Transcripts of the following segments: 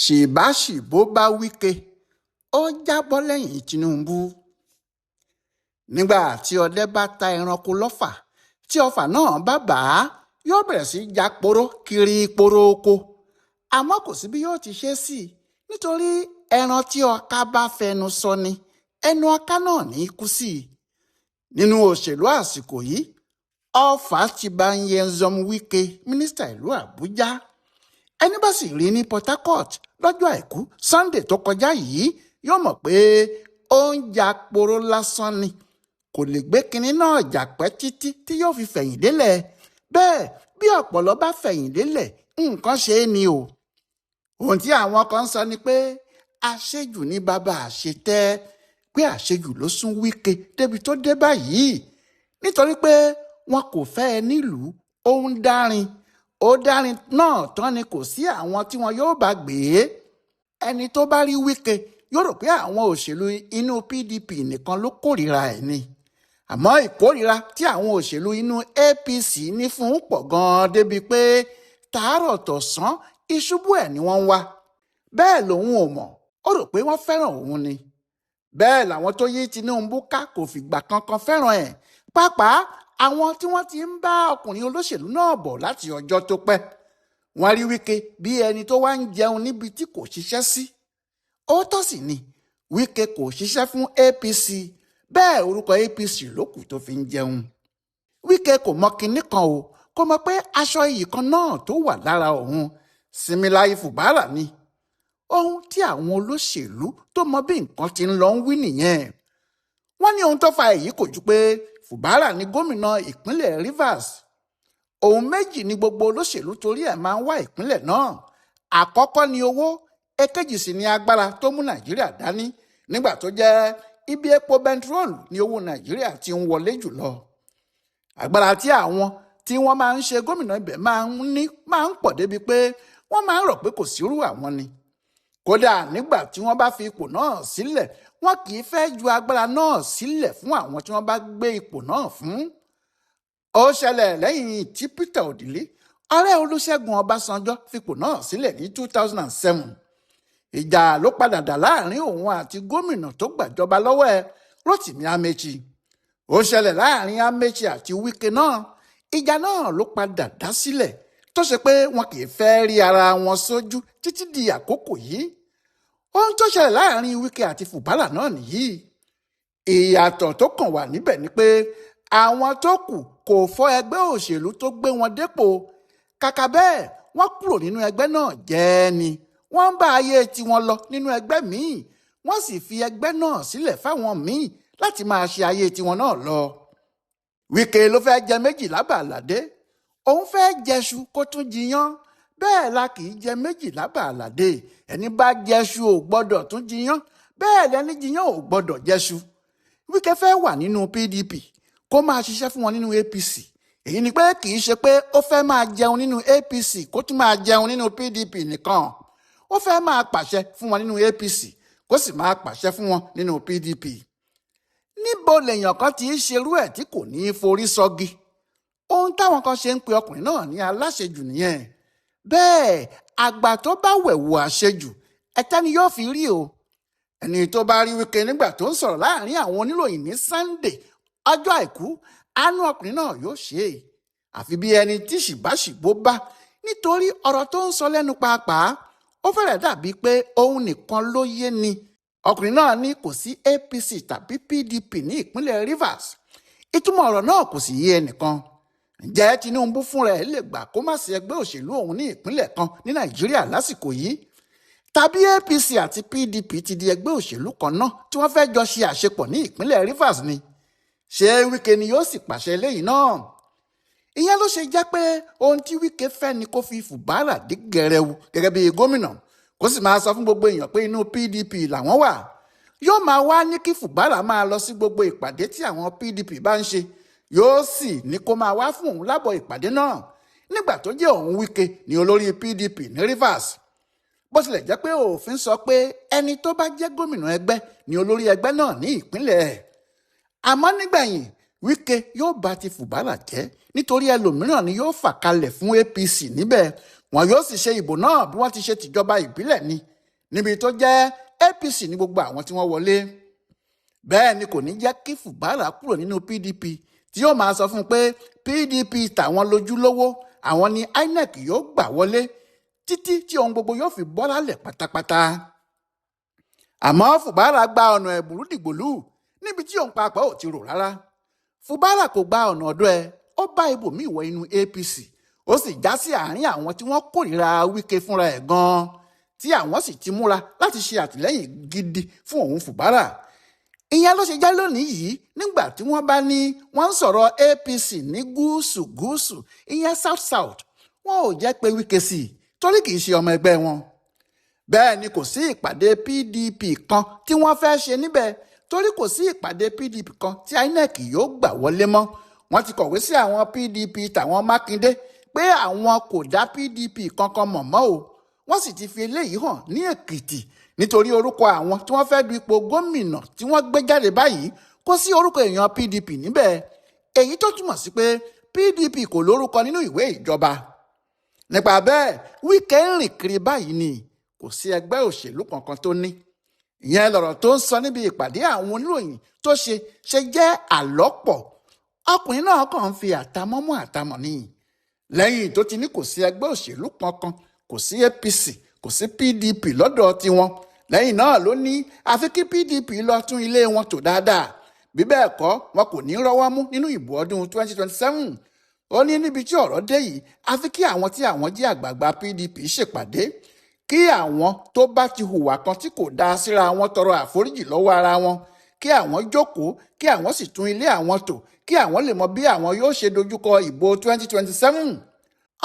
Ṣìbáṣìbò bá Wike, ó jábọ́ lẹ́yìn Tinubu. Nígbà tí ọdẹ bá ta ẹranko lọ́fà, tí ọfà náà bá bà á, yóò bẹ̀rẹ̀ sí í jáporo kiri poro oko. Àmọ́ kò sí bí yóò ti ṣe sí i, nítorí ẹran tí ọká bá fẹnu sọ ni, ẹnu ọká náà ní í kú sí i. Nínú òṣèlú àsìkò yìí, ọfà ti bá Nyesom Wike, mínísítà ìlú Àbújá. Ẹni bá sì rí ní Port Harcourt lọ́jọ́ Àìkú Sunday tó kọjá yìí yóò mọ̀ pé ó ń jáporo lásán ni. Kò lè gbé kinní náà jà pẹ́ títí tí yóò fi fẹ̀yìn lélẹ̀. Bẹ́ẹ̀ bí ọ̀pọ̀lọ́ bá fẹ̀yìn lélẹ̀, nǹkan ṣe é ni o. Ohun tí àwọn kan ń sọ ni pé àṣejù ní bàbá àṣetẹ́, pé àṣejù ló sún Wike débi tó dé báyìí. Nítorí pé wọn kò fẹ́ ẹ nílùú, ó ń dárin. Ó dárin náà tán ni kò sí àwọn tí wọn yóò bá gbé. Ẹni tó bá rí Wike yóò rò pé àwọn òṣèlú inú PDP nìkan ló kórìíra ẹ̀ ni. Àmọ́ ìkórìíra tí àwọn òṣèlú inú APC ní fún un pọ̀ gan-an débi pé tàárọ̀ tọ̀sán ìṣubú ẹ̀ ni wọ́n ń wá. Bẹ́ẹ̀ lòun ò mọ̀, ó rò pé wọ́n fẹ́ràn òun ni. Bẹ́ẹ̀ làwọn tó yí Tinubu ká kò fìgbà kankan fẹ́ràn ẹ̀. Pàápàá àwọn tí wọ́n ti ń bá ọkùnrin olóṣèlú náà bọ̀ láti ọjọ́ tó pẹ́. Wọ́n rí Wike bí ẹni tó wá ń jẹun níbi tí kò ṣiṣẹ́ sí. Òótọ́ sì ni, Wike kò ṣiṣẹ́ fún APC, bẹ́ẹ̀ orúkọ APC ló kù tó fi ń jẹun. Wike kò mọ kinní kan o, kò mọ̀ pé aṣọ iyì kan náà tó wà lára òun, Similayi Fubara ni. Ohun tí àwọn olóṣèlú tó mọ bí nǹkan ti ń lọ ń wí nìyẹn. Wọ́n ní ohun tó fa èyí kò ju pé Fubara ni gómìnà ìpínlẹ̀ Rivers. Ohun méjì ni gbogbo olóṣèlú torí ẹ̀ máa ń wá ìpínlẹ̀ náà. Àkọ́kọ́ ni owó, èkejì sì ni agbára tó mú Nàìjíríà dání nígbà tó jẹ́ ibi epo bẹntiróòlù ni owó Nàìjíríà ti ń wọlé jùlọ. Agbára tí àwọn tí wọ́n máa ń ṣe gómìnà ibẹ̀ máa ń ní máa ń pọ̀ débi pé wọ́n máa ń rò pé kò sírú àwọn ni. Kódà nígbà tí wọ́n bá fi ipò náà sílẹ̀, wọn kì í fẹ́ ju agbára náà sílẹ̀ fún àwọn tí wọ́n bá gbé ipò náà fún. Ó ṣẹlẹ̀ lẹ́yìn tí Peter Odili, ọ̀rẹ́ Olúṣẹ́gun Ọbásanjọ́, fipò náà sílẹ̀ ní 2007. Ìjà ló padà dà láàrin òun àti gómìnà tó gbàjọba lọ́wọ́ ẹ̀, Rotimi Amechi. Ó ṣẹlẹ̀ láàrin Amechi àti Wike náà. Ìjà náà ló padà dá sílẹ̀ tó ṣe pé wọn kì í fẹ́ rí ara wọn sójú títí di àkókò yìí. Ohun tó ṣẹlẹ̀ láàrin Wike àti Fubara náà nìyí. Ìyàtọ̀ tó kàn wà níbẹ̀ ni pé àwọn tó kù kò fọ́ ẹgbẹ́ òṣèlú tó gbé wọn dépò. Kàkà bẹ́ẹ̀, wọ́n kúrò nínú ẹgbẹ́ náà jẹ́ ni. Wọ́n ń bá ayé tiwọn lọ nínú ẹgbẹ́ míì, wọ́n sì fi ẹgbẹ́ náà sílẹ̀ fáwọn míì láti máa ṣe ayé tiwọn náà lọ. Wike ló fẹ́ jẹ méjì lábà àlàdé. Òun fẹ́ jẹṣu kó tún jiyán. Bẹ́ẹ̀ la kì í jẹ méjì lábà àlàdé. Ẹni bá jẹṣu ò gbọ́dọ̀ tún jiyán. Bẹ́ẹ̀ lẹni jiyán ò gbọ́dọ̀ jẹṣu. Wike fẹ́ wà nínú PDP kó máa ṣiṣẹ́ fún wọn nínú APC. Èyí ni pé kì í ṣe pé ó fẹ́ máa jẹun nínú APC kó tún máa jẹun nínú PDP nìkan. Ó fẹ́ máa pàṣẹ fún wọn nínú APC kó sì máa pàṣẹ fún wọn nínú PDP. Níbo lèèyàn kan ti í ṣerú ẹ̀ tí kò ní í forí sọgi? Ohun táwọn kan ṣe ń pe ọkùnrin náà ní aláṣejù nìyẹn. Bẹ́ẹ̀ àgbà tó bá wẹ̀wù àṣejù, ẹ̀tẹ́ ni yóò fi rí o. Ẹni tó bá rí Wike nígbà tó ń sọ̀rọ̀ láàrin àwọn oníròyìn ní Sunday, ọjọ́ Àìkú, àánú ọkùnrin náà yóò ṣe é. Àfi bí ẹni tí ṣìbáṣìbò bá, nítorí ọ̀rọ̀ tó ń sọ lẹ́nu pàápàá, ó fẹ́rẹ̀ dàbí pé òun nìkan ló yé ni. Ọkùnrin náà ní kò sí APC tàbí PDP ní ìpínlẹ̀ Rivers. Ìtumọ̀ ọ̀rọ̀ náà kò sì yé ẹnìkan. Ǹjẹ́ Tinubu fúnra ẹ̀ lè gbà kó má sí ẹgbẹ́ òṣèlú òun ní ìpínlẹ̀ kan ní Nàìjíríà lásìkò yìí? Tàbí APC àti PDP ti di ẹgbẹ́ òṣèlú kan náà tí wọ́n fẹ́ jọ ṣe àṣepọ̀ ní ìpínlẹ̀ Rivers ni? Ṣé Wike ni yóò sì pàṣẹ eléyìí náà? Ìyẹn ló ṣe jẹ́ pé ohun tí Wike fẹ́ ni kó fi Fubara dí gẹrẹwu gẹ́gẹ́ bí gómìnà, kó sì máa sọ fún gbogbo èèyàn pé inú PDP làwọn wà. Yóò máa wá ní kí Fubara máa lọ sí gbogbo ìpàdé tí àwọn PDP bá ń ṣe. Yóò sì ní kó máa wá fún òun lábọ̀ ìpàdé náà nígbà tó jẹ́ òun Wike ní olórí PDP ní Rivers. Bó tilẹ̀ jẹ́ pé òfin sọ pé ẹni tó bá jẹ́ gómìnà ẹgbẹ́ ní olórí ẹgbẹ́ náà ní ìpínlẹ̀ ẹ̀. Àmọ́ nígbẹ̀yìn, Wike yóò bá ti Fubara jẹ́ nítorí ẹlòmíràn ni yóò fà kalẹ̀ fún APC níbẹ̀. Wọn yóò sì ṣe ìbò náà bí wọ́n ti ṣe tìjọba ìbílẹ̀ ni, níbi tó jẹ́ APC ní gbogbo àwọn tí wọ́n wọlé. Bẹ́ẹ̀ ni kò ní jẹ́ kí Fubara kúrò nínú PDP, tí yóò máa sọ fún un pé PDP tàwọn lójúlówó, àwọn ni INEC yóò gbà wọlé títí tí ohun gbogbo yóò fi bọ́ lálẹ̀ pátápátá. Àmọ́ Fubara gba ọ̀nà ẹ̀bùrú dìgbòlù níbi tí òun pàápàá ò ti rò rárá. Fubara kò gba ọ̀nà ọ̀dọ̀ ẹ̀, ó bá ibòmíì wọ inú APC, ó sì já sí àárín àwọn tí wọ́n kórìíra Wike fúnra ẹ̀ gan-an, tí àwọn sì ti múra láti ṣe àtìlẹ́yìn gidi fún òun Fubara. Ìyẹn ló ṣe já lónìí yìí nígbà tí wọ́n bá ní wọ́n ń sọ̀rọ̀ APC ní gúúsù gúúsù, ìyẹn south south, wọn ò jẹ́ pé Wike sí i torí kì í ṣe ọmọ ẹgbẹ́ wọn. Bẹ́ẹ̀ ni kò sí ìpàdé PDP kan tí wọ́n fẹ́ ṣe níbẹ̀, torí kò sí ìpàdé PDP kan tí INEC yóò gbà wọlé mọ́. Wọ́n ti kọ̀wé sí àwọn PDP tàwọn Mákindé pé àwọn kò dá PDP kankan mọ̀ mọ́ o. Wọ́n sì ti fi eléyìí hàn ní Èkìtì, nítorí orúkọ àwọn tí wọ́n fẹ́ du ipò gómìnà tí wọ́n gbé jáde báyìí kò sí orúkọ èèyàn PDP níbẹ̀, èyí tó túmọ̀ sí pé PDP kò lórúkọ nínú ìwé ìjọba. Nípa bẹ́ẹ̀, Wike ń rìn kiri báyìí ni, kò sí ẹgbẹ́ òṣèlú kankan tó ní. Ìyẹn lọ̀rọ̀ tó ń sọ níbi ìpàdé àwọn oníròyìn tó ṣe ṣe jẹ́ àlọ́pọ̀. Ọkùnrin náà kàn ń fi àtàmọ́ mú àtàmọ́ ni. Lẹ́yìn tó ti ní kò sí ẹgbẹ́ òṣèlú kankan, kò sí APC, kò sí PDP lọ́dọ̀ tiwọn. Lẹ́yìn náà ló ní àfi kí PDP lọ tún ilé wọn tò dáadáa, bí bẹ́ẹ̀ kọ́ wọn kò ní rọ́wọ́ mú nínú ìbò ọdún 2027. Ó ní níbi tí ọ̀rọ̀ dé yìí, àfi kí àwọn tí àwọn jẹ́ àgbààgbà PDP ṣèpàdé, kí àwọn tó bá ti hùwà kan tí kò dáa síra wọn tọrọ àforíjì lọ́wọ́ ara wọn, kí àwọn jókòó, kí àwọn sì tún ilé àwọn tò, kí àwọn lè mọ bí àwọn yóò ṣe dojúkọ ìbò 2027.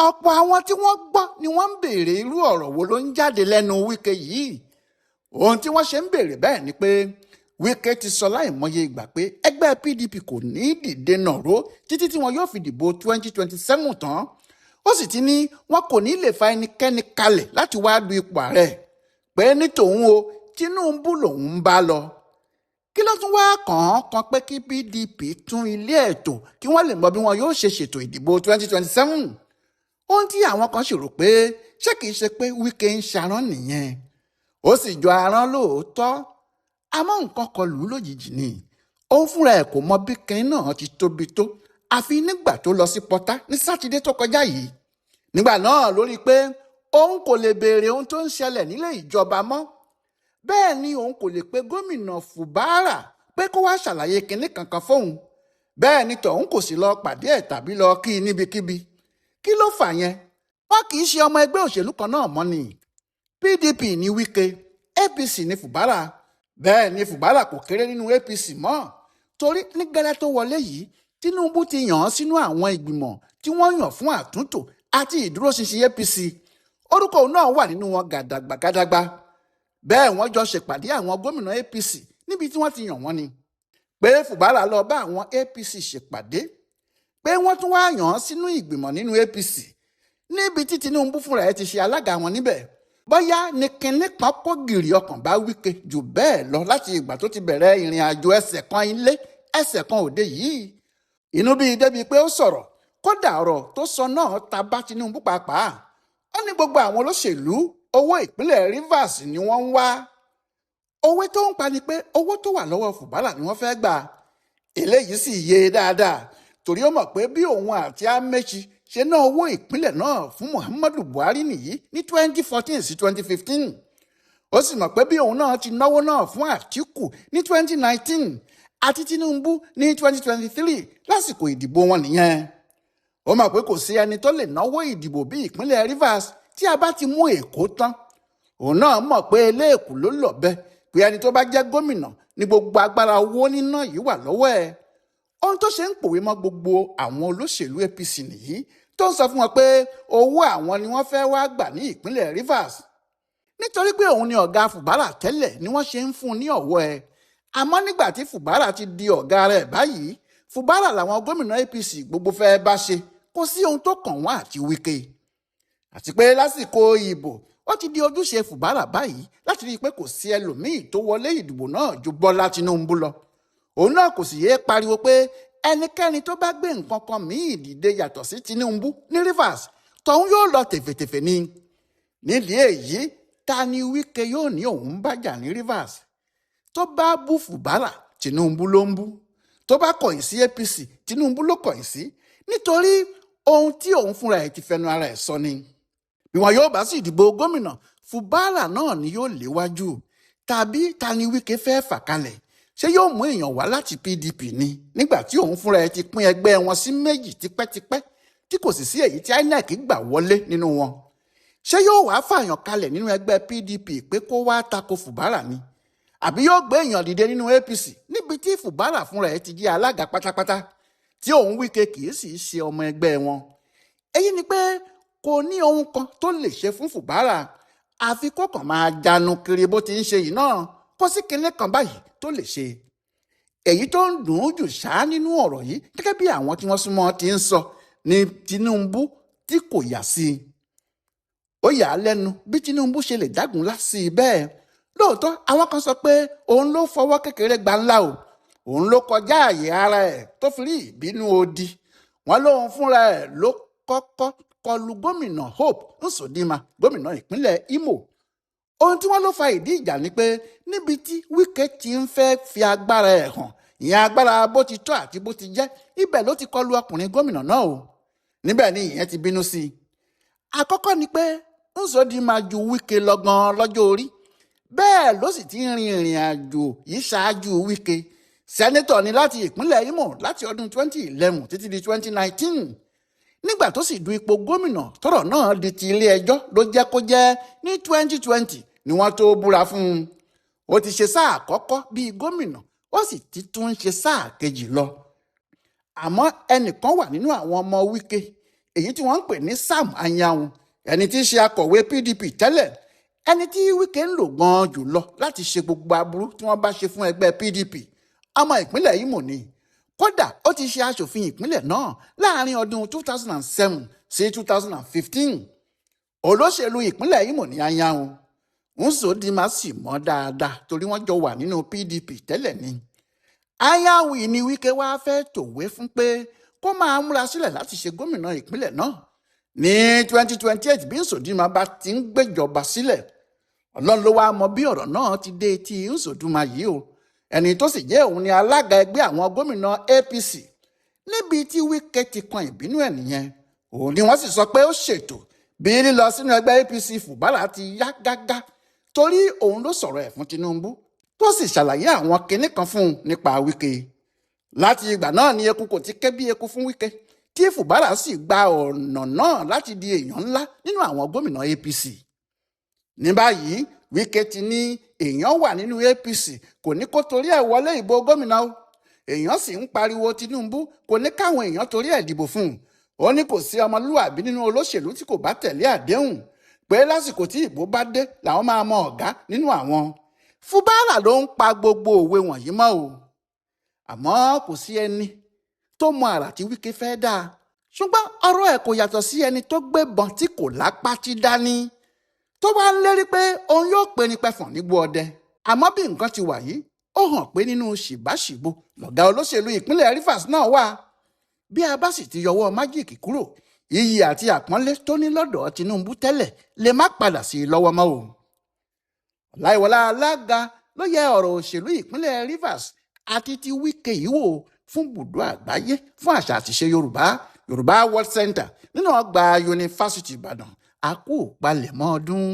Ọ̀pọ̀ àwọn tí wọ́n gbọ́ ni wọ́n ń béèrè irú ọ̀rọ̀ wo ló ń jáde lẹ́nu Wike yìí. Ohun tí wọ́n ṣe ń béèrè bẹ́ẹ̀ ni pé Wike ti sọ láìmọye ìgbà pé ẹgbẹ́ PDP kò ní dìde nàró títí tí wọn yóò fi dìbò 2027 tán. Ó sì ti ní wọn kò ní lè fa ẹnikẹ́ni kalẹ̀ láti wá du ipò ààrẹ, pé ní tòun o, Tinubu lòun ń bá lọ. Kí ló tún wá kàn án kan pé kí PDP tún ilé ètò kí wọ́n lè mọ bí wọn yóò ṣe ṣètò ìdìbò 2027? Ohun tí àwọn kan ṣe rò pé ṣé kìí ṣe pé Wike ń ṣarán nìyẹn. Ó sì jọ arán lóòótọ́, àmọ́ nǹkan kan lù ú lójijì ni. Òun fúnra ẹ̀ kò mọ bí kinní náà ti tóbi tó, àfi nígbà tó lọ sí Pọ́tà ní Sátidé tó kọjá yìí. Nígbà náà ló rí i pé òun kò lè béèrè ohun tó ń ṣẹlẹ̀ nílé ìjọba mọ́. Bẹ́ẹ̀ ni òun kò lè pe gómìnà Fubara pé kó wá ṣàlàyé kinní kankan fóun. Bẹ́ẹ̀ ni tọ̀hún kò sì lọ pàdé ẹ̀ tàbí lọ kí i níbikíbi. Kí ló fà yẹn? Wọn kì í ṣe ọmọ ẹgbẹ́ òṣèlú kan náà mọ́ ni. PDP ní Wike, APC ní Fubara. Bẹ́ẹ̀ ni Fubara kò kéré nínú APC mọ́, torí ní gẹ́lẹ́ tó wọlé yìí, Tinubu ti yàn án sínú àwọn ìgbìmọ̀ tí wọ́n yàn fún àtúntò àti ìdúróṣinṣin APC. Orúkọ òun náà wà nínú wọn gàdàgbà gàdàgbà. Bẹ́ẹ̀ wọ́n jọ ṣèpàdé àwọn gómìnà APC níbi tí wọ́n ti yàn wọ́n ni. Pé Fubara lọ bá àwọn APC ṣèpàdé, pé wọ́n tún wá yàn án sínú ìgbìmọ̀ nínú APC níbi tí Tinubu fúnra ẹ̀ ti ṣe alága wọn níbẹ̀. Bóyá ni kinní kan kó gìrì ọkàn bá Wike jù bẹ́ẹ̀ lọ láti ìgbà tó ti bẹ̀rẹ̀ ìrìn àjò ẹsẹ̀ kan ilé ẹsẹ̀ kan òde yìí. Inú bíi débi pé ó sọ̀rọ̀, kódà ọ̀rọ̀ tó sọ náà ta bá Tinubu pàápàá. Ó ní gbogbo àwọn olóṣèlú owó ìpínlẹ̀ Rivers ni wọ́n ń wá. Òwe tó ń pa ni pé owó tó wà lọ́wọ́ Fubara ni wọ́n fẹ́ gbà. Eléyìí sì yé e dáadáa, torí ó mọ̀ pé bí òun àti Amechi ṣe ná owó ìpínlẹ̀ náà fún Muhammadu Buhari nìyí ní 2014 sí 2015. Ó sì mọ̀ pé bí òun náà ti náwó náà fún Àtíkù ní 2019 àti Tinubu ní 2023 lásìkò ìdìbò wọn nìyẹn. Ó mọ̀ pé kò sí ẹni tó lè náwó ìdìbò bí ìpínlẹ̀ Rivers tí a bá ti mú Èkó tán. Òun náà mọ̀ pé eléèkú ló lọ̀bẹ, pé ẹni tó bá jẹ́ gómìnà ní gbogbo agbára owó níná yìí wà lọ́wọ́ ẹ̀. Ohun tó ṣe ń pòwe mọ́ gbogbo àwọn olóṣèlú APC nìyí, tó ń sọ fún wọn pé owó àwọn ni wọ́n fẹ́ wá gbà ní ìpínlẹ̀ Rivers. Nítorí pé òun ni ọ̀gá Fubara tẹ́lẹ̀ ni wọ́n ṣe ń fún un ní ọ̀wọ́ ẹ̀. Àmọ́ nígbà tí Fubara ti di ọ̀gá rẹ̀ báyìí, Fubara làwọn gómìnà APC gbogbo fẹ́ bá ṣe, kò sí ohun tó kàn wọ́n àti Wike. Àti pé lásìkò ìbò, ó ti di ojúṣe Fubara báyìí láti rí i pé kò sí ẹlòmíì tó wọlé ìdìbò náà ju Bọ́lá Tinubu lọ. Òun náà kò sì yéé pariwo pé ẹnikẹ́ni tó bá gbé nǹkan kan míì dìde yàtọ̀ sí Tinubu ní Rivers Tọ̀hún yóò lọ tèfètèfè ni. Nídìí èyí, ta ni Wike yóò ní òun bá jà ní Rivers? Tó bá bú Fubara, Tinubu ló ń bú. Tó bá kọ̀yìn sí APC, Tinubu ló kọ̀yìn sí, nítorí ohun tí òun fúnra ẹ̀ ti fẹnu ara ẹ̀ sọ ni. Bí wọn yóò bá sì dìbò gómìnà, Fubara náà ni yóò léwájú. Tàbí ta ni Wike fẹ́ fà kalẹ̀? Ṣé yóò mú èèyàn wá láti PDP ni, nígbà tí òun fúnra ẹ̀ ti pín ẹgbẹ́ wọn sí méjì tipẹ́tipẹ́, tí kò sì sí èyí tí INEC gbà wọlé nínú wọn? Ṣé yóò wá fààyàn kalẹ̀ nínú ẹgbẹ́ PDP pé kó wá tako Fubara ni? Àbí yóò gbé èèyàn dìde nínú APC, níbi tí Fubara fúnra ẹ̀ ti jẹ́ alága pátápátá, tí òun Wike kì í sì ṣe ọmọ ẹgbẹ́ wọn? Èyí ni pé kò ní ohun kan tó lè ṣe fún Fubara, àfi kó kàn máa jánu kiri bó ti ń ṣe yìí náà. Kó sí kinní kan báyìí tó lè ṣe. Èyí tó ń dùn ún jù ṣáá nínú ọ̀rọ̀ yìí, gẹ́gẹ́ bí àwọn tí wọ́n súnmọ́ ti ń sọ, ní Tinubu tí kò yà sí i. Ó yà á lẹ́nu bí Tinubu ṣe lè dágunlá sí i bẹ́ẹ̀. Lóòótọ́, àwọn kan sọ pé òun ló fọwọ́ kékeré gba ńlá o, òun ló kọjá àyè ara ẹ̀ tó fi rí ìbínú odi. Wọn lóun fúnra ẹ̀ ló kọ́kọ́ kọlu gómìnà Hope Uzodinma, gómìnà ìpínlẹ̀ Imo. Ohun tí wọ́n ló fa ìdí ìjà ni pé níbi tí Wike ti ń fẹ́ fi agbára ẹ̀ hàn, ìyẹn agbára bó ti tọ́ àti bó ti jẹ́, ibẹ̀ ló ti kọlu ọkùnrin gómìnà náà o. Níbẹ̀ ni ìyẹn ti bínú sí i. Àkọ́kọ́ ni pé Uzodinma ju Wike lọ gan lọ́jọ́ orí, bẹ́ẹ̀ ló sì ti ń rin ìrìn àjò yìí ṣáájú Wike. Sẹ́nẹ́tọ̀ ni láti ìpínlẹ̀ Imo láti ọdún 2011 títí di 2019. Nígbà tó sì du ipò gómìnà, tọ́rọ̀ náà di ti ilé ẹjọ́ ló jẹ́ kó jẹ́ ní 2020 ni wọ́n tó búra fún un. Ó ti ṣe sáà àkọ́kọ́ bíi gómìnà, ó sì ti tún ń ṣe sáà kejì lọ. Àmọ́ ẹnìkan wà nínú àwọn ọmọ Wike, èyí tí wọ́n ń pè ní Sam Anyanwu, ẹni tí í ṣe akọ̀wé PDP tẹ́lẹ̀, ẹni tí Wike ń lò gan-an jùlọ láti ṣe gbogbo aburú tí wọ́n bá ṣe fún ẹgbẹ́ PDP. Ọmọ ìpínlẹ̀ Imo ni. Kódà ó ti ṣe aṣòfin ìpínlẹ̀ náà láàrin ọdún 2007 sí 2015. Olóṣèlú ìpínlẹ̀ Imo ní Anyanwu. Uzodinma sì mọ̀ dáadáa torí wọ́n jọ wà nínú PDP tẹ́lẹ̀ ni. Anyanwu ni Wike wá fẹ́ tòwé fún pé kó máa múra sílẹ̀ láti ṣe gómìnà ìpínlẹ̀ náà ní 2028 bí Uzodinma bá ti ń gbéjọba sílẹ̀. Ọlọ́run ló wá mọ bí ọ̀rọ̀ náà ti dé etí Uzodinma yìí o, ẹni tó sì jẹ́ òun ni alága ẹgbẹ́ àwọn gómìnà APC. Níbi tí Wike ti kan ìbínú ẹ̀ nìyẹn. Òun ni wọ́n sì sọ pé ó ṣètò bí lílọ sínú ẹgbẹ́ APC Fubara ti yá gágá, torí òun ló sọ̀rọ̀ ẹ̀ fún Tinubu, tó sì ṣàlàyé àwọn kinní kan fún un nípa Wike. Láti ìgbà náà ni eku kò ti ké bí eku fún Wike, tí Fubara sì gba ọ̀nà náà láti di èèyàn ńlá nínú àwọn gómìnà APC. Ní báyìí, Wike ti ní èèyàn wà nínú APC, kò ní kó torí ẹ̀ wọlé ìbò gómìnà o. Èèyàn sì ń pariwo Tinubu, kò ní káwọn èèyàn torí ẹ̀ dìbò fún un. Ó ní kò sí ọmọlúwàbí nínú olóṣèlú tí kò bá tẹ̀lé àdéhùn, pé lásìkò tí ìbò bá dé làwọn máa mọ ọ̀gá nínú àwọn. Fubara ló ń pa gbogbo òwe wọ̀nyí mọ́ o. Àmọ́ kò sí ẹni tó mọ àrà tí Wike fẹ́ dáa, ṣùgbọ́n ọ̀rọ̀ ẹ̀ kò yàtọ̀ sí ẹni tó gbébọn tí kò lápá tí dání, tó wá ń lérí pé òun yóò pe ní pẹ̀fọ̀n nígbó ọdẹ. Àmọ́ bí nǹkan ti wà yìí, ó hàn pé nínú ṣìbáṣìbo lọ̀gá olóṣèlú ìpínlẹ̀ Rivers náà wà. Bí a bá sì ti yọwọ́ májíìkì kúrò, iyì àti àpọ́nlé tó ní lọ́dọ̀ Tinubu tẹ́lẹ̀ lè má padà sí i lọ́wọ́ mọ́ o. Ọláìwọlá Alága ló yẹ ọ̀rọ̀ òṣèlú ìpínlẹ̀ Rivers àti ti Wike yìí wò fún bùdó àgbáyé fún àṣà àtìṣe Yorùbá, Yorùbá World Center, nínú ọgbà Yunifásitì Ìbàdàn. A kú palẹ̀mọ́ ọdún.